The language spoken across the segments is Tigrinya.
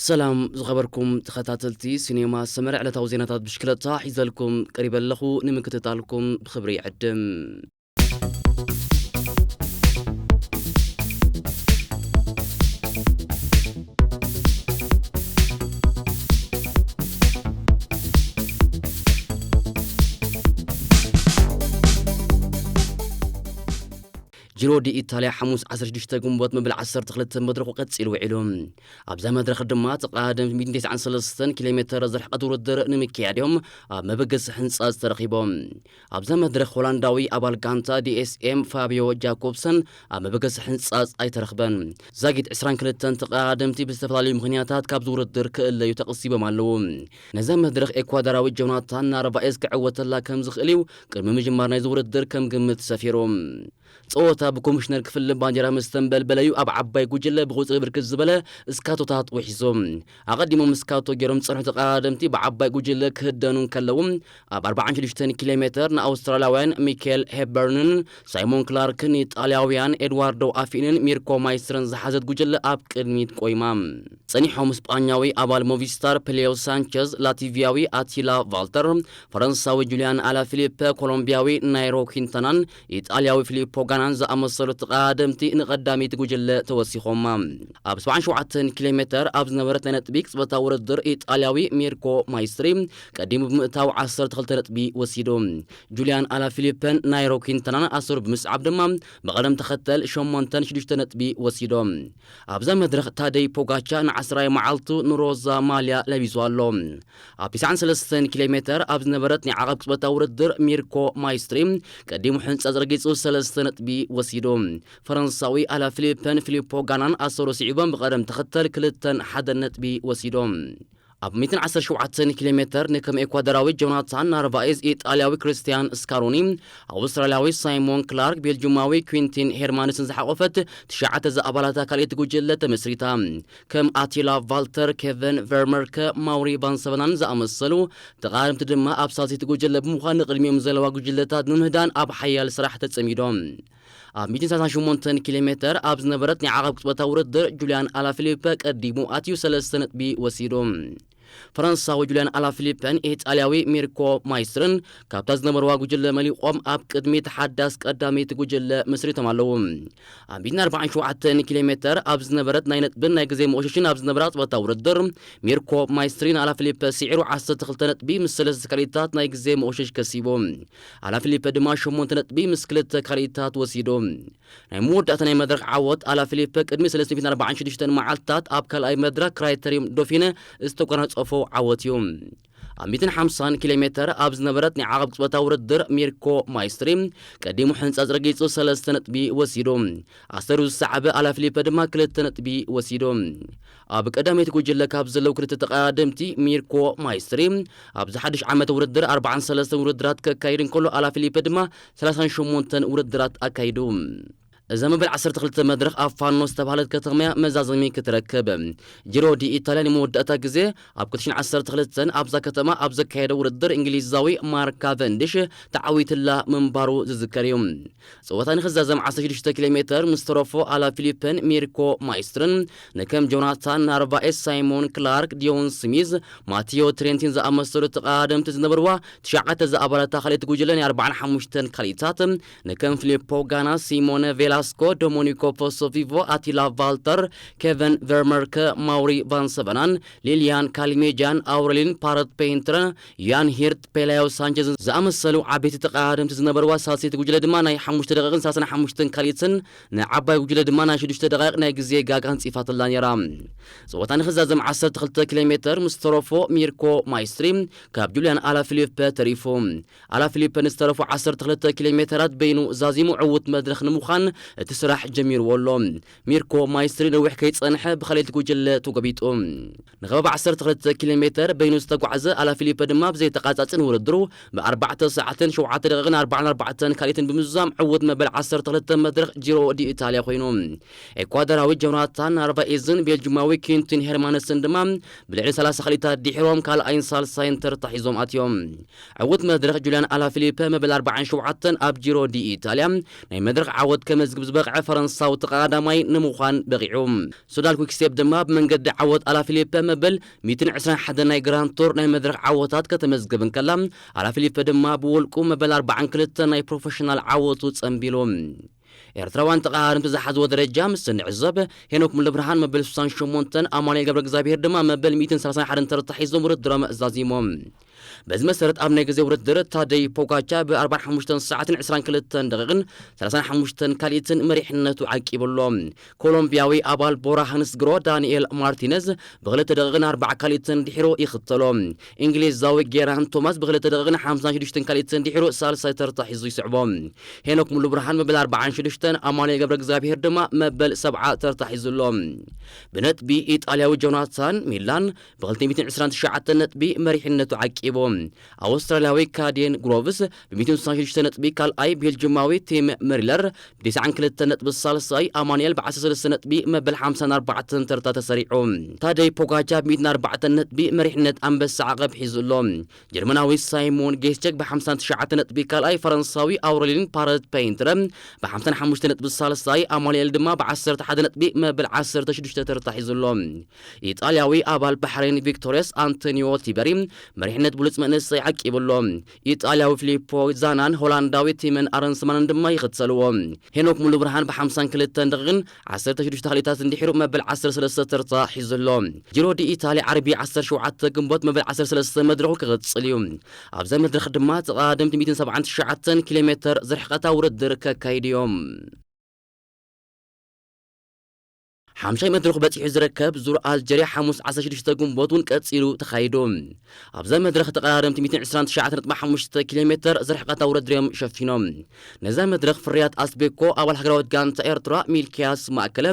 ሰላም ዝኸበርኩም ተኸታተልቲ ሲኔማ ሰመረ፣ ዕለታዊ ዜናታት ብሽክለታ ሒዘልኩም ቀሪበ ኣለኹ። ንምክትታልኩም ብኽብሪ ይዕድም። ጂሮ ዲ ኢታልያ ሓሙስ ዓሰርተ ሽዱሽተ ግንቦት መበል ዓሰርተ ክልተ መድረኹ ቀጺሉ ውዒሉ። ኣብዛ መድረኽ ድማ ተቐዳደምቲ ሚእትን ተስዓን ሰለስተን ኪሎ ሜተር ዝርሕቐት ውድድር ንምክያድ እዮም ኣብ መበገሲ ህንጻ ዝተረኺቦም። ኣብዛ መድረኽ ሆላንዳዊ ኣባል ጋንታ ዲ ኤስ ኤም ፋብዮ ጃኮብሰን ኣብ መበገሲ ህንጻ ኣይተረኽበን። ዛጊት ዕስራን ክልተን ተቐዳደምቲ ብዝተፈላለዩ ምኽንያታት ካብዚ ውድድር ክእለዩ ተቐሲቦም ኣለዉ። ነዛ መድረኽ ኤኳዶራዊ ጆናታን ናርቫኤዝ ክዕወተላ ከም ዝኽእል እዩ ቅድሚ ምጅማር ናይዚ ውድድር ከም ግምት ሰፊሩ። ጸወታ ብኮሚሽነር ክፍሊ ባንዴራ ምስ ተንበልበለዩ ኣብ ዓባይ ጉጅለ ብቑጽሪ ብርክት ዝበለ እስካቶታት ውሒዙ። ኣቐዲሞም እስካቶ ገይሮም ዝጸንሑ ተቐዳደምቲ ብዓባይ ጉጅለ ክህደኑ እንከለዉ፣ ኣብ ኣርባዓን ሽዱሽተን ኪሎ ሜተር ንኣውስትራልያውያን ሚኬል ሄበርንን ሳይሞን ክላርክን፣ ንጣልያውያን ኤድዋርዶ ኣፊንን ሚርኮ ማይስትርን ዝሓዘት ጉጅለ ኣብ ቅድሚት ቆይማ። ጸኒሖም ስጳኛዊ ኣባል ሞቪስታር ፔሌዮ ሳንቸዝ፣ ላቲቪያዊ ኣቲላ ቫልተር፣ ፈረንሳዊ ጁልያን ኣላፊሊፐ፣ ኮሎምቢያዊ ናይሮ ኪንታናን ኢጣልያዊ ፊሊፖ ጋናን ዝኣመሰሉ ተቐዳደምቲ ንቐዳመይቲ ጉጅለ ተወሲኾማ። ኣብ ሰብዓን ሸውዓተን ኪሎ ሜተር ኣብ ዝነበረት ናይ ነጥቢ ቅጽበታዊ ውድድር፣ ኢጣልያዊ ሚርኮ ማይስትሪ ቀዲሙ ብምእታው ዓሰርተ ክልተ ነጥቢ ወሲዱ። ጁልያን ኣላፊሊፐን ናይሮ ኪንታናን ኣሰሩ ብምስዓብ ድማ ብቐደም ተኸተል ሸሞንተን ሽዱሽተ ነጥቢ ወሲዶም። ኣብዛ መድረኽ ታደይ ፖጋቻ ንዓስራይ መዓልቱ ንሮዛ ማልያ ለቢሱ ኣሎ። ኣብ ተስዓን ሰለስተን ኪሎ ሜተር ኣብ ዝነበረት ናይ ዓቐብ ቅጽበታዊ ውድድር፣ ሚርኮ ማይስትሪ ቀዲሙ ሕንጻ ዘርጊጹ ሰለስተ ነጥቢ ወሲዱ። ፈረንሳዊ ኣላ ፊሊፐን ፊሊፖ ጋናን ኣሰሩ ስዒቦም ብቐደም ተኸተል ክልተን ሓደን ነጥቢ ወሲዶም። ኣብ ሚእትን ዓሰርተ ሸውዓተን ኪሎ ሜተር ንከም ኤኳዶራዊ ጆናታን ናርቫኤዝ፣ ኢጣልያዊ ክርስቲያን ስካሮኒ፣ ኣውስትራልያዊ ሳይሞን ክላርክ፣ ቤልጁማዊ ኩንቲን ሄርማንስን ዝሓቖፈት ትሽዓተ ዝኣባላታ ካልኣይቲ ጉጅለ ተመስሪታ። ከም ኣቲላ ቫልተር፣ ኬቨን ቨርመርከ፣ ማውሪ ቫንሰቨናን ዝኣመሰሉ ተቓረምቲ ድማ ኣብ ሳልሰይቲ ጉጅለ ብምዃን ንቕድሚኦም ዘለዋ ጉጅለታት ንምህዳን ኣብ ሓያል ስራሕ ተጸሚዶም። ኣብ ሚእትን ሰላሳን ሸሞንተን ኪሎ ሜተር ኣብ ዝነበረት ናይ ዓቐብ ቅጽበታዊ ውድድር፣ ጁልያን ኣላፊሊፐ ቀዲሙ ኣትዩ ሰለስተ ነጥቢ ወሲዱ። ፈረንሳዊ ጁልያን ኣላፊሊፐን ኢጣልያዊ ሚርኮ ማይስትርን ካብታ ዝነበርዋ ጉጅለ መሊቖም ኣብ ቅድሚት ሓዳስ ቀዳመይቲ ጉጅለ መስሪቶም ኣለዉ። ኣብ ሚእትን ኣርባዓን ሸውዓተን ኪሎ ሜተር ኣብ ዝነበረት ናይ ነጥብን ናይ ግዜ መቑሸሽን ኣብ ዝነበራ ቅጽበታዊ ውድድር፣ ሚርኮ ማይስትሪ ንኣላፊሊፐ ስዒሩ ዓሰርተ ክልተ ነጥቢ ምስ ሰለስተ ካልኢታት ናይ ግዜ መቑሸሽ ከሲቡ። ኣላፊሊፐ ድማ ሸሞንተ ነጥቢ ምስ ክልተ ካልኢታት ወሲዱ። ናይ መወዳእታ ናይ መድረኽ ዓወት ኣላፊሊፐ ቅድሚ ሰለስተ ሚእትን ኣርባዓን ሽዱሽተን መዓልትታት ኣብ ካልኣይ መድረኽ ክራይተሪዩም ዶፊነ ዝተጎናጸፎ ዓወት እዩ። ኣብ ሚእትን ሓምሳን ኪሎ ሜተር ኣብ ዝነበረት ናይ ዓቐብ ቅጽበታዊ ውድድር፣ ሚርኮ ማይስትሪ ቀዲሙ ሕንጻጽ ረጊጹ ሰለስተ ነጥቢ ወሲዱ። ኣሰሩ ዝሰዓበ ኣላፊሊፐ ድማ ክልተ ነጥቢ ወሲዱ። ኣብ ቀዳመይቲ ጉጅለ ካብ ዘለዉ ክልተ ተቐዳደምቲ፣ ሚርኮ ማይስትሪ ኣብዚ ሓድሽ ዓመት ውድድር ኣርባዓን ሰለስተን ውድድራት ከካይድ እንከሎ፣ ኣላፊሊፐ ድማ ሰላሳን ሸሞንተን ውድድራት ኣካይዱ። እዛ መበል ዓሰርተ ክልተ መድረኽ ኣብ ፋኖ ዝተባህለት ከተማ እያ መዛዘሚ ክትረክብ። ጂሮ ዲ ኢታልያ ንመወዳእታ ግዜ ኣብ ክልተ ሽሕን ዓሰርተ ክልተን ኣብዛ ከተማ ኣብ ዘካየደ ውድድር፣ እንግሊዛዊ ማርክ ካቨንዲሽ ተዓዊትላ ምንባሩ ዝዝከር እዩ። ጸወታ ንኽዛዘም ዓሰርተ ሽዱሽተ ኪሎ ሜተር ምስ ተረፎ፣ ኣላ ፊሊፐን ሚርኮ ማይስትርን ንከም ጆናታን ናርቫኤስ፣ ሳይሞን ክላርክ፣ ዲዮን ስሚዝ፣ ማቲዮ ትሬንቲን ዝኣመሰሉ ተቐዳደምቲ ዝነበርዋ ትሽዓተ ዝኣባላታ ካልኣይቲ ጉጅለ ናይ ኣርባዓን ሓሙሽተን ካልኢታት ንከም ፊሊፖ ጋና፣ ሲሞነ ቬላስኮ፣ ዶሞኒኮ ፖሶቪቮ፣ ኣቲላ ቫልተር፣ ኬቨን ቨርመርከ፣ ማውሪ ቫንሰቨናን፣ ሊልያን ካሊሜጃን፣ ኣውረሊን ፓረት ፔይንትረ፣ ያን ሂርት፣ ፔላዮ ሳንቸዝን ዝኣመሰሉ ዓበይቲ ተቐዳደምቲ ዝነበርዋ ሳልሰይቲ ጉጅለ ድማ ናይ ሓሙሽተ ደቂቕን ሰላሳን ሓሙሽተን ካልኢትን ንዓባይ ጉጅለ ድማ ናይ ሽዱሽተ ደቂቕ ናይ ግዜ ጋጋ ኣንጺፋትላ ነይራ። ጸወታ ንኽዛዘም ዓሰርተ ክልተ ኪሎ ሜተር ምስ ተረፎ፣ ሚርኮ ማይስትሪ ካብ ጁልያን ኣላፊሊፐ ተሪፉ። ኣላፊሊፐ ንዝተረፉ ዓሰርተ ክልተ ኪሎ ሜተራት በይኑ ዛዚሙ ዕዉት መድረኽ ንምዃን እቲ ስራሕ ጀሚርዎ ኣሎ። ሚርኮ ማይስትሪ ነዊሕ ከይጸንሐ ብኻልኣይቲ ጉጅለ ተጎቢጡ። ንኸባቢ ዓሰርተ ክልተ ኪሎ ሜተር በይኑ ዝተጓዕዘ ኣላፊሊፐ ድማ ብዘይተቓጻጽን ውድድሩ ብኣርባዕተ ሰዓትን ሸውዓተ ደቂቕን ኣርባዓን ኣርባዕተን ካልኢትን ብምዝዛም ዕዉት መበል ዓሰርተ ክልተ መድረኽ ጂሮ ዲ ኢታልያ ኮይኑ። ኤኳዶራዊ ጆናታን ናርቫኤዝን ቤልጅማዊ ኪንቲን ሄርማንስን ድማ ብልዕሊ ሰላሳ ካልኢታት ድሒሮም ካልኣይን ሳልሳይን ተርታ ሒዞም ኣትዮም። ዕዉት መድረኽ ጁልያን ኣላፊሊፐ መበል ኣርባዓን ሸውዓተን ኣብ ጂሮ ዲ ኢታልያ ናይ መድረኽ ዓወት ከመዘ ክመዝግብ ዝበቕዐ ፈረንሳዊ ተቐዳዳማይ ንምዃን በቒዑ። ሶዳል ኩክስቴፕ ድማ ብመንገዲ ዓወት ኣላፊሊፐ መበል ሚእትን ዕስራን ሓደን ናይ ግራንድ ቱር ናይ መድረኽ ዓወታት ከተመዝግብ እንከላ፣ ኣላፊሊፐ ድማ ብውልቁ መበል ኣርባዓን ክልተን ናይ ፕሮፌሽናል ዓወቱ ጸንቢሉ። ኤርትራውያን ተቐዳደምቲ ዝሓዝዎ ደረጃ ምስ እንዕዘብ፣ ሄኖክ ሙሉብርሃን መበል ስሳን ሸሞንተን፣ ኣማኑኤል ገብረ እግዚኣብሔር ድማ መበል ሚእትን ሰላሳን ሓደን ተርታ ሒዞም ውድድሮም ዛዚሞም። በዚ መሰረት ኣብ ናይ ግዜ ውድድር ታደይ ፖጋቻ ብ ኣርባዓን ሓሙሽተን ሰዓትን ዕስራን ክልተን ደቂቕን ሰላሳን ሓሙሽተን ካልኢትን መሪሕነቱ ዓቂቡ ኣሎ። ኮሎምቢያዊ ኣባል ቦራ ሃንስግሮ ዳንኤል ማርቲነዝ ብክልተ ደቂቕን ኣርባዓ ካልኢትን ድሒሩ ይኽተሎ። እንግሊዛዊ ጌራን ቶማስ ብክልተ ደቂቕን ሓምሳን ሽዱሽተን ካልኢትን ድሒሩ ሳልሳይ ተርታ ሒዙ ይስዕቦ። ሄኖክ ሙሉብርሃን መበል ኣርባዓን ሽዱሽተን፣ ኣማኑኤል ገብረ እግዚኣብሔር ድማ መበል ሰብዓ ተርታ ሒዙ ኣሎ። ብነጥቢ ኢጣልያዊ ጆናታን ሚላን ብ ክልተ ሚእትን ዕስራን ትሽዓተን ነጥቢ መሪሕነቱ ዓቂቡ። ኣውስትራልያዊ ካዴን ግሮቭስ ብ ሚእትን ስሳን ሽዱሽተ ነጥቢ ካልኣይ፣ ቤልጅማዊ ቲም መሪለር ብ ተስዓን ክልተን ነጥቢ ሳልሳይ፣ ኣማኑኤል ብ ዓሰርተ ሰለስተ ነጥቢ መበል ሓምሳን ኣርባዕተን ተርታ ተሰሪዑ። ታደይ ፖጋቻ ብ ሚእትን ኣርባዕተን ነጥቢ መሪሕነት ኣንበሳ ዓቐብ ሒዙ ኣሎ። ጀርመናዊ ሳይሞን ጌስቸክ ብ ሓምሳን ትሽዓተን ነጥቢ ካልኣይ፣ ፈረንሳዊ ኣውረሊን ፓረት ፔይንትረ ብ ሓምሳን ሓሙሽተ ነጥቢ ሳልሳይ፣ ኣማኑኤል ድማ ብ ዓሰርተ ሓደ ነጥቢ መበል ዓሰርተ ሽዱሽተ ተርታ ሒዙ ኣሎ። ኢጣልያዊ ኣባል ባሕሬን ቪክቶሪያስ ኣንቶኒዮ ቲበሪ መሪሕነት ብሉጽ መንእሰይ ዓቂቡ ኣሎ። ኢጣልያዊ ፊሊፖ ዛናን ሆላንዳዊ ቲመን ኣረንስማንን ድማ ይኽተልዎ። ሄኖክ ሙሉብርሃን ብ ሓምሳን ክልተን ደቂቕን ዓሰርተ ሽዱሽተ ካልኢታት እንድሒሩ መበል ዓሰርተ ሰለስተ ተርታ ሒዙ ኣሎ። ጂሮ ዲ ኢታሊ ዓርቢ ዓሰርተ ሸውዓተ ግንቦት መበል ዓሰርተ ሰለስተ መድረኹ ክቕጽል እዩ። ኣብዛ መድረኽ ድማ ተቐዳደምቲ ሚእትን ሰብዓን ትሽዓተን ኪሎ ሜተር ዝርሕቐታ ውድድር ከካይዱ እዮም። ሓምሻይ መድረኹ በጺሑ ዝርከብ ዙር ኣልጀርያ ሓሙስ ዓሰርተ ሽዱሽተ ግንቦት እውን ቀጺሉ ተኻይዱ። ኣብዛ መድረኽ ተቐዳደምቲ ሚእትን ዕስራን ትሽዓተን ነጥቢ ሓሙሽተ ኪሎ ሜተር ዝርሕቐታ ውድድር እዮም ሸፊኖም። ነዛ መድረኽ ፍርያት ኣስቤኮ ኣባል ሃገራዊት ጋንታ ኤርትራ ሚልክያስ ማእከለ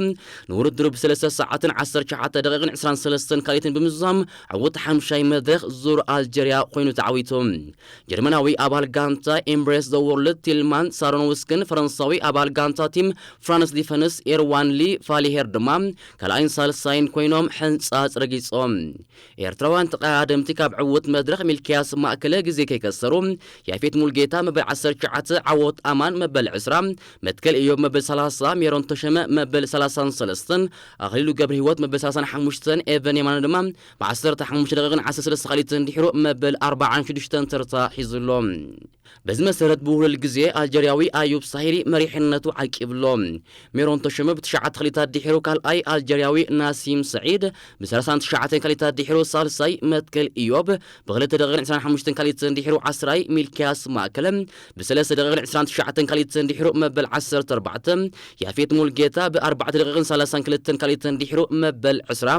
ንውድድሩ ብሰለስተ ሰዓትን ዓሰርተ ሸውዓተ ደቂቕን ዕስራን ሰለስተን ካልኢትን ብምዝዛም ዕዉት ሓምሻይ መድረኽ ዙር ኣልጀርያ ኮይኑ ተዓዊቱ። ጀርመናዊ ኣባል ጋንታ ኤምብሬስ ዘ ወርልድ ቲልማን ሳሮኖውስክን ፈረንሳዊ ኣባል ጋንታ ቲም ፍራንስ ዲፈንስ ኤርዋን ሊ ፋሊሄር ድማ ካልኣይን ሳልሳይን ኮይኖም ሕንጻጽ ረጊጾም። ኤርትራውያን ተቐዳደምቲ ካብ ዕዉት መድረኽ ሚልክያስ ማእከለ ግዜ ከይከሰሩ፣ ያፌት ሙልጌታ መበል ዓሰርተ ትሽዓተ፣ ዓወት ኣማን መበል ዕስራ፣ መትከል ኢዮብ መበል ሰላሳ፣ ሜሮን ተሸመ መበል ሰላሳን ሰለስተን፣ ኣኽሊሉ ገብረ ህይወት መበል ሰላሳን ሓሙሽተን፣ ኤቨን የማነ ድማ ብ ዓሰርተ ሓሙሽተ ደቂቕን ዓሰርተ ሰለስተ ካልኢትን ድሒሩ መበል ኣርባዓን ሽዱሽተን ተርታ ሒዙ ኣሎ። በዚ መሰረት ብውህሉል ግዜ ኣልጀርያዊ ኣዩብ ሳሂሪ መሪሕነቱ ዓቂቡ ኣሎ። ሜሮን ተሾመ ብትሽዓተ ካልኢታት ድሒሩ ካልኣይ፣ ኣልጀርያዊ ናሲም ሰዒድ ብሰላሳን ትሽዓተን ካልኢታት ድሒሩ ሳልሳይ፣ መትከል ኢዮብ ብክልተ ደቂቕን ዕስራን ሓሙሽተን ካልኢትን ድሒሩ ዓስራይ፣ ሚልክያስ ማእከለ ብሰለስተ ደቂቕን ዕስራን ትሽዓተን ካልኢትን ድሒሩ መበል ዓሰርተ ኣርባዕተ፣ ያፌት ሙልጌታ ብኣርባዕተ ደቂቕን ሰላሳን ክልተን ካልኢትን ድሒሩ መበል ዕስራ፣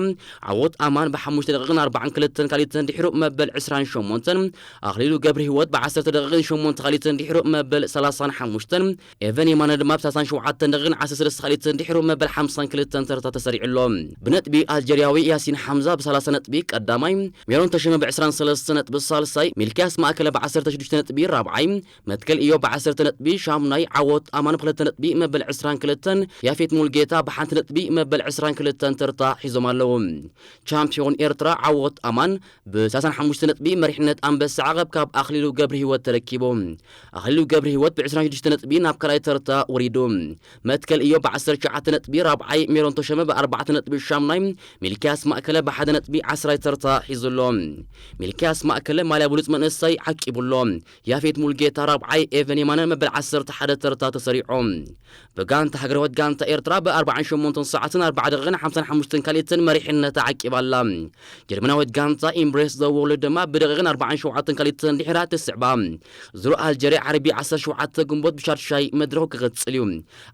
ዓወት ኣማን ብሓሙሽተ ደቂቕን ኣርባዓን ክልተን ካልኢትን ድሒሩ መበል ዕስራን ሸሞንተን፣ ኣኽሊሉ ገብረ ህይወት ብዓሰርተ ደቂቕን ሸሞንተ ካልኢትን ድሒሩ መበል ሰላሳን ሓሙሽተን፣ ኤቨን የማነ ድማ ብሰላሳን ሸውዓተን ደቂቕን ዓሰርተ ሰለስተ ካልኢትን ድሒሩ መበል ሓምሳን ክልተን ተርታ ተሰሪዑ ኣሎ። ብነጥቢ ኣልጀርያዊ ያሲን ሓምዛ ብሰላሳ ነጥቢ ቀዳማይ፣ ሜሮን ተሸመ ብዕስራን ሰለስተ ነጥቢ ሳልሳይ፣ ሚልክያስ ማእከለ ብዓሰርተ ሽዱሽተ ነጥቢ ራብዓይ፣ መትከል ኢዮብ ብዓሰርተ ነጥቢ ሻሙናይ፣ ዓወት ኣማን ብክልተ ነጥቢ መበል ዕስራን ክልተን፣ ያፌት ሙልጌታ ብሓንቲ ነጥቢ መበል ዕስራን ክልተን ተርታ ሒዞም ኣለዉ። ቻምፒዮን ኤርትራ ዓወት ኣማን ብሰላሳን ሓሙሽተ ነጥቢ መሪሕነት ኣንበሳ ዓቐብ ካብ ኣኽሊሉ ገብረ ህይወት ተረኪቡ። ኣኽሊሉ ገብረ ህይወት ብዕስራን ሽዱሽተ ነጥቢ ናብ ካልኣይ ተርታ ወሪዱ። መትከል ኢዮብ ብዓሰርተ ትሽዓተ ነጥቢ ራብዓይ፣ ሜሮን ተሾመ ብኣርባዕተ ነጥቢ ሻሙናይ፣ ሚልክያስ ማእከለ ብሓደ ነጥቢ ዓስራይ ተርታ ሒዙ ኣሎ። ሚልክያስ ማእከለ ማልያ ብሉጽ መንእሰይ ዓቂቡ ኣሎ። ያፌት ሙልጌታ ራብዓይ፣ ኤቨን የማነ መበል ዓሰርተ ሓደ ተርታ ተሰሪዖም። ብጋንታ ሃገራዊት ጋንታ ኤርትራ ብኣርባዓን ሸሞንተን ሰዓትን ኣርባዓ ደቂቕን ሓምሳን ሓሙሽተን ካልኢትን መሪሕነታ ዓቂባ ኣላ። ጀርመናዊት ጋንታ ኢምብሬስ ዘ ወርልድ ድማ ብደቂቕን ኣርባዓን ሸውዓተን ካልኢትን ድሒራ ትስዕባ። ዙር ኣልጀርያ ዓርቢ ዓሰርተ ሸውዓተ ግንቦት ብሻድሻይ መድረኹ ክቕጽል እዩ።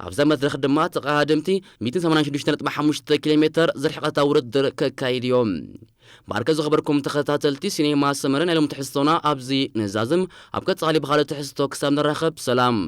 ኣብዛ መድረኽ ድማ ተቐዳደምቲ ሚእትን ሰማንያን ሽዱሽተ ነጥቢ ሓሙሽተ ኪሎ ሜተር ዝርሕቐታ ውድድር ከካይድ እዮም። ባርከ ዝኸበርኩም ተኸታተልቲ ሲኔማ ሰመረ፣ ናይ ሎም ትሕዝቶና ኣብዚ ንዛዝም። ኣብ ቀጻሊ ብኻልእ ትሕዝቶ ክሳብ ንራኸብ ሰላም።